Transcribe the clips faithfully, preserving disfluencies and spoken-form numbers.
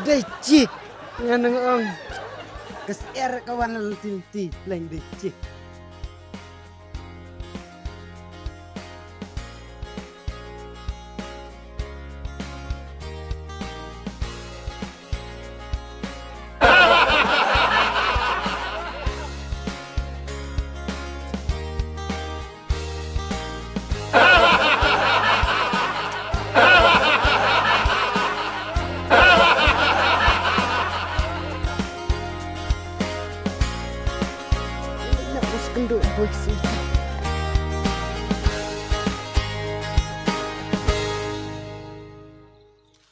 Dei chi. Nga nang ong. Ka syiar ka wan lynti lynti, pleng dei chi.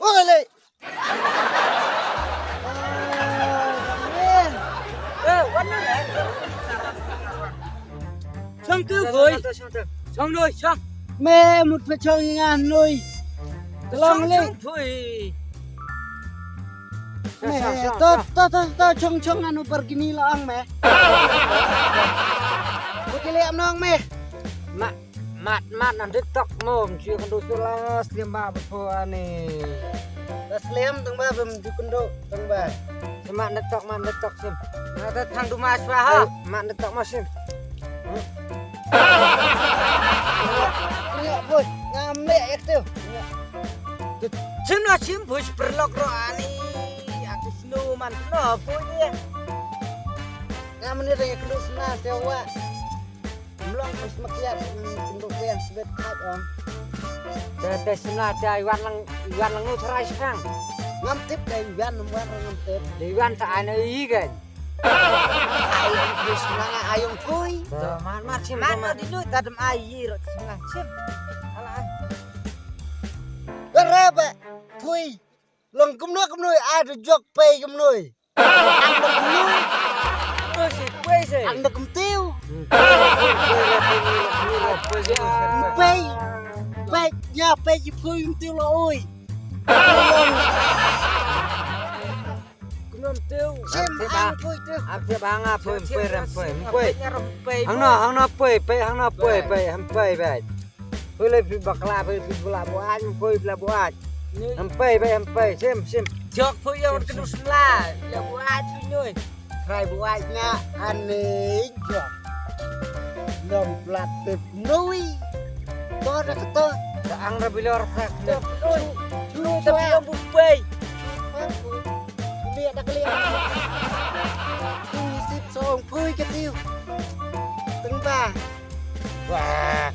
Ole. Chong tu bhoi. Chong noi chong. Me mut phe chong nga noi. Long le. Chong bhoi. Me to to to to chong chong anu pergini la ang me. Bukile am nong me. Ma Mat mat nang TikTok mo, mju kynduh sula slim ba ba pho ani. Da slim tang ba bym ju kynduh tang ba. Sim mat TikTok, mat TikTok sim. Na ta thang du ma swa ha. Mat TikTok mo sim. Ria boy, ngam le ek tu. Sim na sim boy perlok ro ani. Aku snu man no boy ni. Ngam ni ring kynduh sna sewa. Mlong pus makiat kynduh biang sbet khat ong. Te te sna te iwan lang iwan lang nu tharai sang. Ngam tip te iwan ngam wan ngam tip. Te iwan ta ana i kan. Ayong pus mlanga ayong pui. Man man sim man di lu tadem ai ro sim lang sim. Ala. Berapa pui. Long kumno kumno ai de jok pei kumno. Ang da kumno. Ang da kumtiu. Pei. Pei ya pei ji pui kumtiu lo oi. Kumno kumtiu. Sim ang pui tu. Ang pui bang a pui pui rem pui pui. Ang no ang no pui pui ang no pui pui ang pui pui. Phi le phi bakla phi phi bla buat phi bla buat. Em pei pei em pei sim sim. Jok phi ïa wan kenu semla. Bla buat phi nyoi. Trai buat nya ane jok. Lom plat phi nui. To da to. Da ang da bilor khak. Nui. Nui tapi lom bu pei. Lihat dah kelihat. Sip song pui ketiu. Tengba. Wah.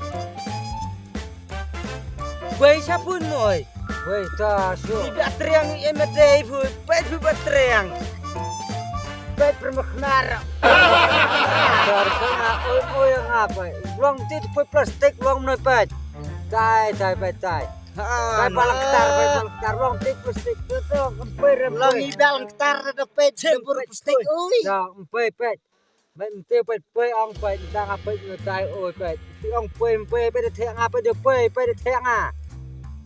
Wei sa pun moi. Wei ta su. Ni ba triang em dei phu, pet phu ba triang. Pet permeknar. Dar kena oi oi ngapa. Long ti tu plastik long noi pet. Tai tai pet tai. Pai palang ketar, pai palang ketar long ti plastik tu tu kempir. Long i palang ketar da pet sempur plastik ui. Ya, empai pet. Bai mte bai bai ong bai dang a bai nyu tai oi bai. Ti ong bai bai bai de thek nga bai de bai bai de thek nga.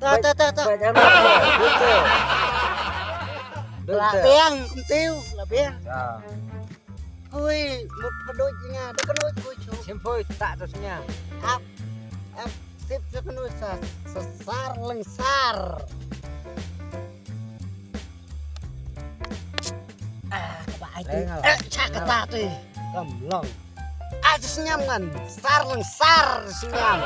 Ta ta ta ta. Bai dang bai. La beng kumtiu la beng. Ui mut padoi nga de kano ui chu. Sim poi ta to snya. Ap ap sip sa kano sa sa sar leng sar. Ah, ka ba ai ti. Eh, cha kata ti. Kam long. Ah, ti sñiam ngan. Sar lang sar sñiam.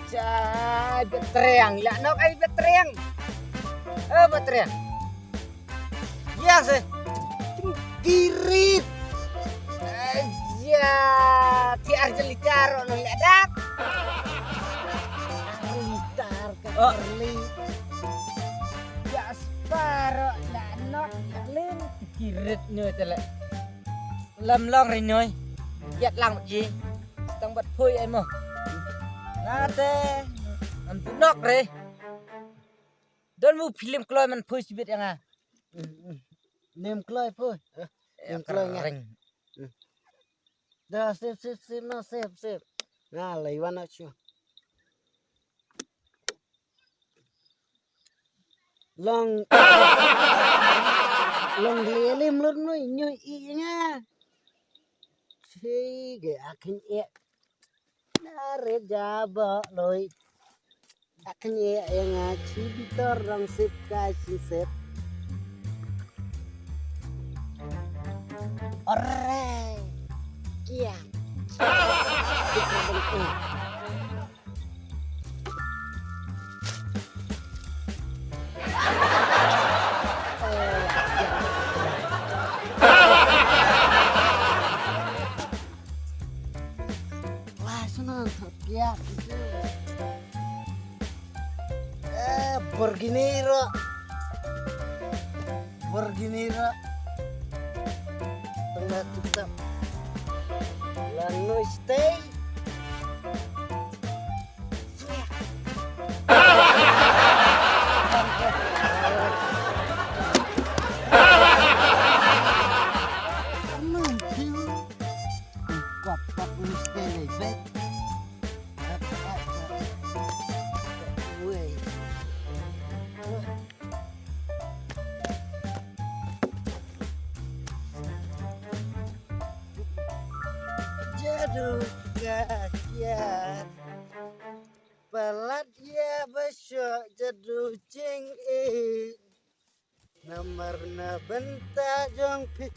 Cha betreng la nok ai betreng. Eh, betreng. Ïa se. Kirit. Ïa, ti ar jeli tar on le dak. Ar litar ka arli. Ïa sparo la nok lin kirit nyo tele. Lam long ri nyo. Kiat lang ji. Tang bat phui ai mo. Ngate. Am tu nok re. Don mu film kloi man phui sibit ïa nga. Nem kloi phui. Nem kloi nga. Da sip sip sip no sip sip. Nga lai wan na chu. Long long lim lut nui nui i nga. Chi ge akin e. Nare Jabo lui. Akne yang achi bitor dang sip ka sip. Ore. Kia. Wah, sana tak ya. Eh, Borginiro. Borginiro. Tengah tutup. Lano stay. Jadu ka kiad. Palat ïa ba shoh jadu jingïeit. Namar na bynta jong phi.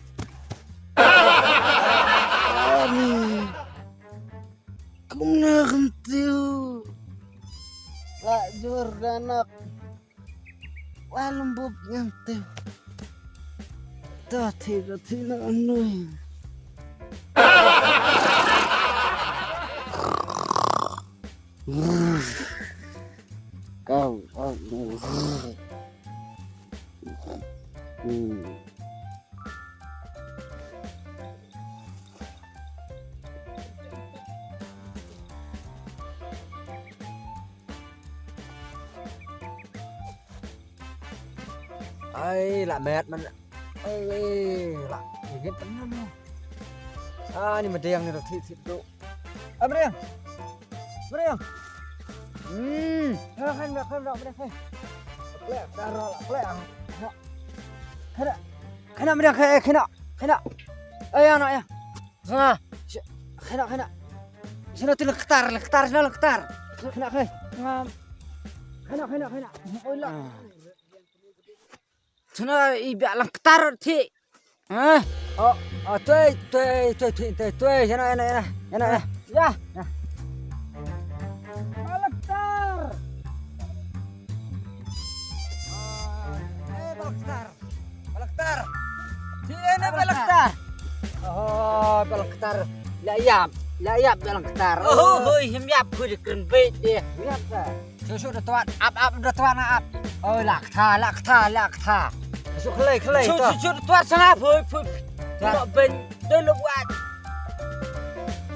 Ani. Kumno kumtu. La jur danak. Wa lum bup ngan te. To thi to thi na nui. Kau, kau. Hmm. Ai, la met man. Ai, la ngit man. Ah, ni madiang ni roti situ. Ah, madiang. Madiang. Hmm. Ah, kan, kan, kan, madiang, kan. Plek, daro la plek. Kena, kena madiang, kena, kena. Ai, anak ya. Sana. Kena, kena. Sana tu lengketar, lengketar sana lengketar. Kena, kena. Kena, kena, kena. Oi la. Sana i biak lengketar ti. Ha? Oh, oh, tui, tui, tui, tui, tui, tui, yana, yana, yana, yana, yana. Ya, ya. Balaktar. Ah, eh, balaktar. Balaktar. Ti ene balaktar. Oh, balaktar. La yap, la yap balaktar. Oh, hoi, him yap, hoi, de kren beit de. Yap ta. Shu shu da tuat, ap ap da tuat na ap. Oh, la kta, la kta, la kta. Shu khlei, khlei. Shu shu da tuat sana, phui phui. Tuat ben, de lo wat.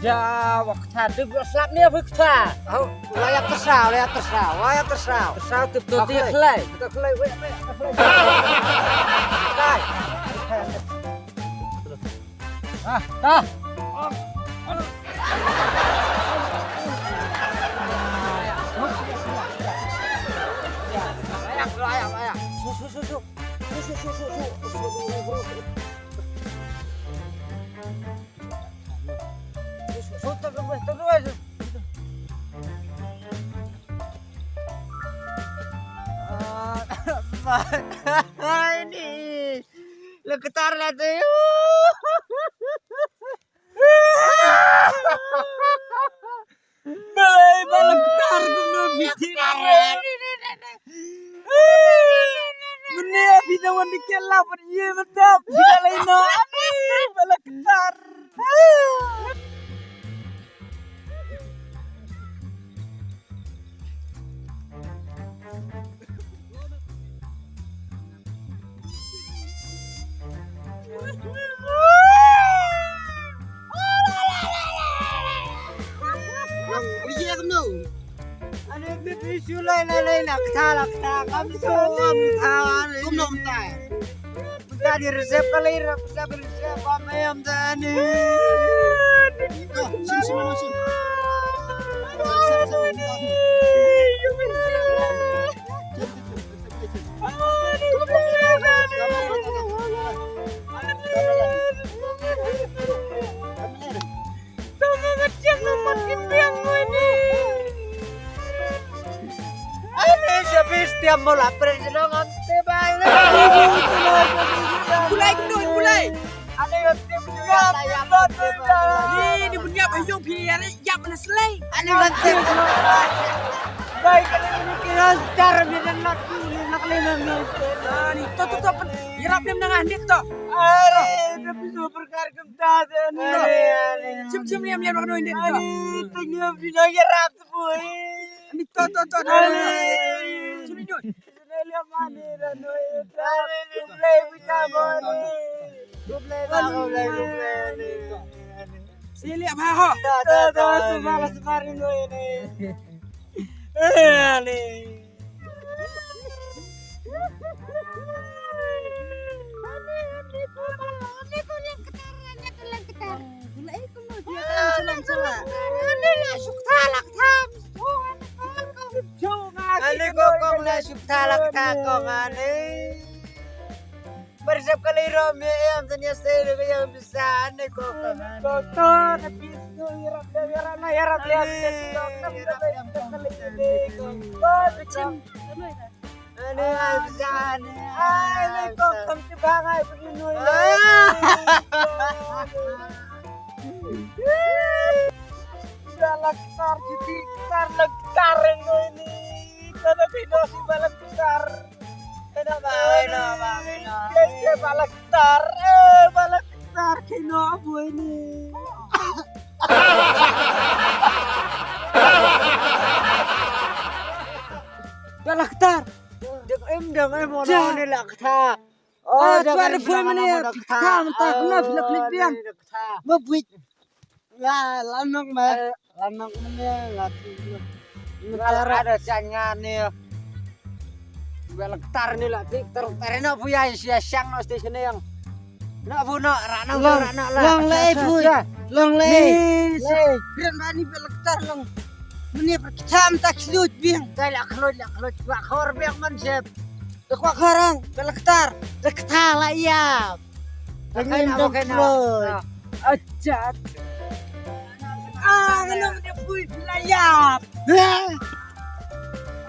Ja, wa kta, de lo slap ni phui kta. Oh, la ya tersa, la ya tersa, la ya tersa. Tersa tu tu ti khlei. Tu khlei, wei, wei, khlei. Kai. Ah, ah. Ah, ini. Lengketar lah tu. Balei ba lengketar kumno phi. Mynne phi na wan dikit la pat ye matap phi la lai no. Ba lengketar. Ane bit issue lai lai lai la kta la kta kam so am kta wa. Kumno kta? Kta di resep kali ra kta di resep wa mayam tani. Sim sim sim. Jam mo la pres no ngam te bai na. Bulai kumno, bulai. Ane yo te bulai. Ni, ni bunyap ayong phi ya re, yap na selai. Ane yo te. Bai kali ni kira star mi dan nak ni nak le na. Ni to to to pen. Yarap lem na ngan dit to. Are, tapi super kar kem ta de ni. Chim chim lem lem nak no dit to. Ani tanya bina yarap tu boy. Ani to to to to. Ani to. Sini lihat mana dah noi. Ani play bisa boy. Play lah, play, play. Sini lihat ha ha. To to to, semar semar noi ni. Ani. Ani ko kong la shuk tha la kta kong ani. Bersep kali rom ya em tanya saya de yang bisa ani ko kong ani. Doktor, habis tu yarap yarap na yarap lihat. Doktor, yarap lihat. Doktor, Ani ai bisa ani. Ai ni ko kam ti bang ai bini nui. Balak tar jiti tar lek tar nui ni. Kana bino si balak tar. Kana ba ai no ba bino. Kaise balak tar eh balak tar kino abu ini. Balak tar. Dang em dang em ono ne la kata. Oh, dang em dang em ono ne la kata. Mynta kena phi la klik biang. Ba buit. La la nok ma. La nok ne la. Ada jangan ne. Ba la ktar ne la tik tar tar ne bu ya sia siang no station ne yang. Nok bu nok ra nok ra nok la. Long lei phui. Long lei. Lei. Kren ba ni ba la ktar long. Mene ba ktar mynta khluit biang. Kai la khluit la khluit ba khor biang man jep. Da kwah khorang, da la ktar, da ktar la ïap. Da ngin da kloi. Achat. Ah, ngano da pui la ïap.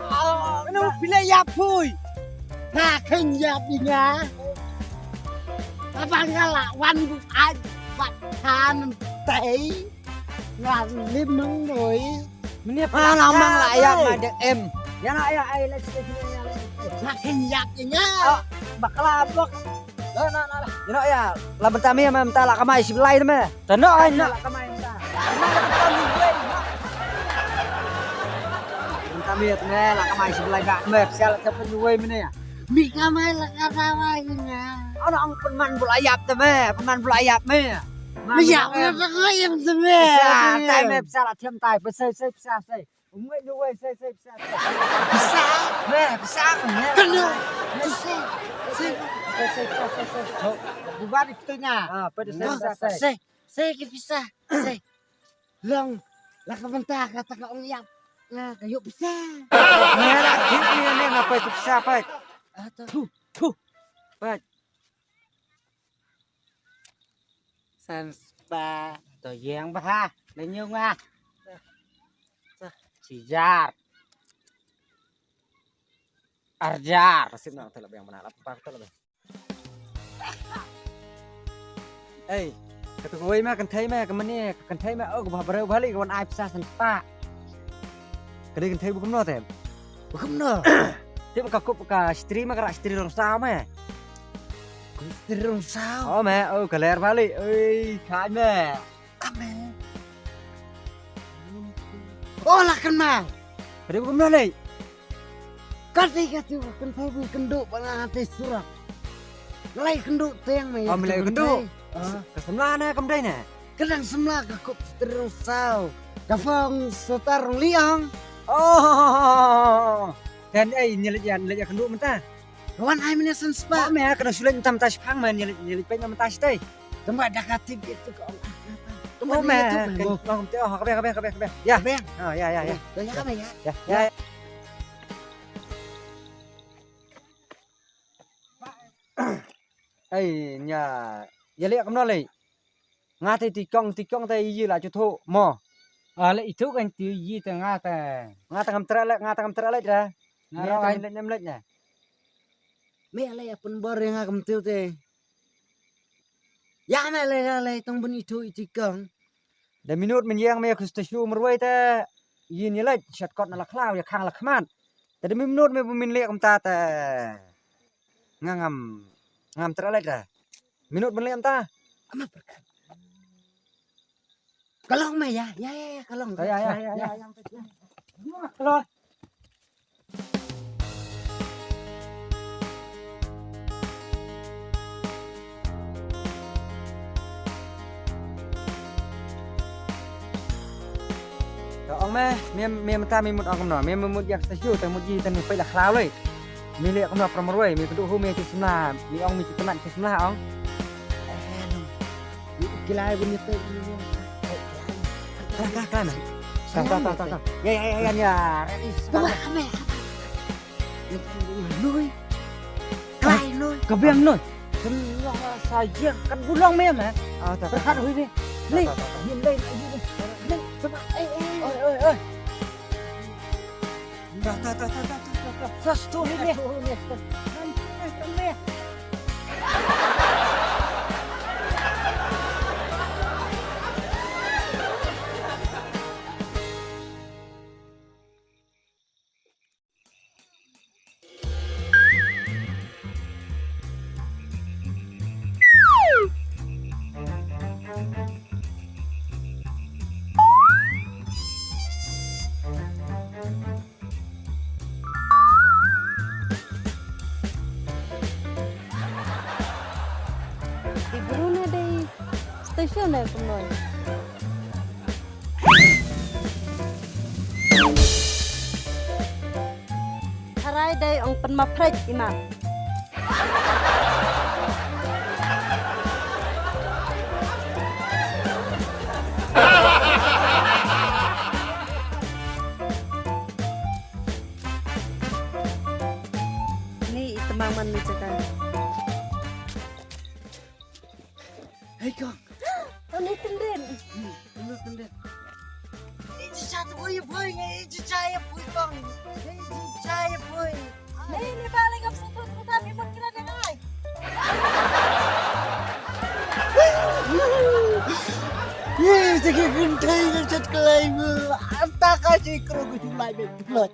Ah, ngano pui la ïap pui. Ha khen ïap ïa nga. Abang nga la wan bu ai bat han tai. Nga lim nang noi. Mene pa la mang la ya ma de em. Ya na ya ai la sike sike ya. Makin yak nya. Bakla bok. Na na na. Ino ya la benta me ma menta la kamai si belai me. Tano ai na. La kamai menta. Menta me te me la kamai si belai ba me sial te pen wei mene ya. Mi kamai la ka dawai nya. Ana ang penman bula yap te me, penman bula yap me. Me yap me pa ko yap te me. Sa tai me pisa la thiam tai pe sai sai pisa sai. Umwe nu wei sai sai pisa. Pisa. Me pisa me. Kano. Pisa. Sai sai pisa sai sai. Bubar di pisa nya. Ah, pe sai pisa sai. Sai sai ke pisa. Sai. Long la ka benta kata ka ong yap. La ka yuk pisa. Me la kit ni ne na pe pisa pe. Ata. Thu thu. Pe. San spa to yeng ba ha. Le nyu nga. Sa sa. Sijar. Arjar. Sip na to la beng mana la pa to la beng. Ei, kata kawei ma kynthei ma ka mane ka kynthei ma oh ka bah breu bali ka wan ai pisa san pa. Ka dei kynthei bu kumno tem? Bu kumno? Tem ka kup ka stri ma ka rak stri rong saw ma. Kup stri rong saw. Oh ma oh ka ler bali. Ei, kai ma. Ame. Oh la kan ma. Ka dei bu kumno lei? Kati kati kan thai bu kendu bana te surat. Lai kendu teng me. Oh melai kendu. Ka semla na kam dei na. Kadang semla ka kup terus sau. Ka fong setar liang. Oh. Dan ai nyelit ya nyelit ya kendu menta. Wan ai mene sen spa. Me kana sulen tam tas phang me nyelit nyelit pe menta stai. Tamba da ka tip itu ka. Tamba me. Kan long te oh ka be ka be ka be ka be. Ya. Be. Oh ya ya ya. Ya ya ya. Ya ya. Ai nya ya le kam no le. Nga te ti kong ti kong te yi la chu thu mo. A le itu kan ti yi te nga te. Nga te ngam tra le nga te ngam tra le da. Nga rong ai. Leit ne em leit ne. Me lei ya pynbor ïa nga kumtu te. Ya me lei ya lei tong bun itu iti kong. Da minot men ïeng me ïa ka station marwei te. Ïin ïa leit shortcut na la khlaw ïa khang la khmat. Te da minot me bu min leh kumta te. Nga ngam ngam tra leit te. Minot men leh kumta. Ama perkat. Ka long me ya, ya ya ya ka long. Ya ya ya ya. Ka long. Ka ong me, me me mynta me mut ong kumno, me me mut ïa ka station, te mut ïa tang peit la khlaw lei. Me leh kumno para marwei, me pynduh hu me ki samla, me ong me ki tnat ki samla ong. Ki lai bun ïa peit. Kla kla kla na. Kla kla kla kla. Ya ya ya ya ya. Tama me. Noi. Klai noi. Ka biang noi. Kan long sa ïa kan bulong me me. Ah, ta ta. Perhat hui ni. Ni. Ni lai ni. Ni. Oi oi oi. Ta ta ta ta ta ta ta. Sa stu ni ni. Te bru ne dei station ne kumno. Tharai dei ong pynmaphrek i ma. Ni i tmang man ni jaka. Hei kong. Ani tendin. Ani tendin. Ni jaka tu boy boy ni jaka ya boy kong. Ni jaka ya boy. Ni ni balik ngam sutut kita memang kira dengai. Ye, jaka gentai ngam chat kelai mu. Anta ka jai kro ku julai be plot.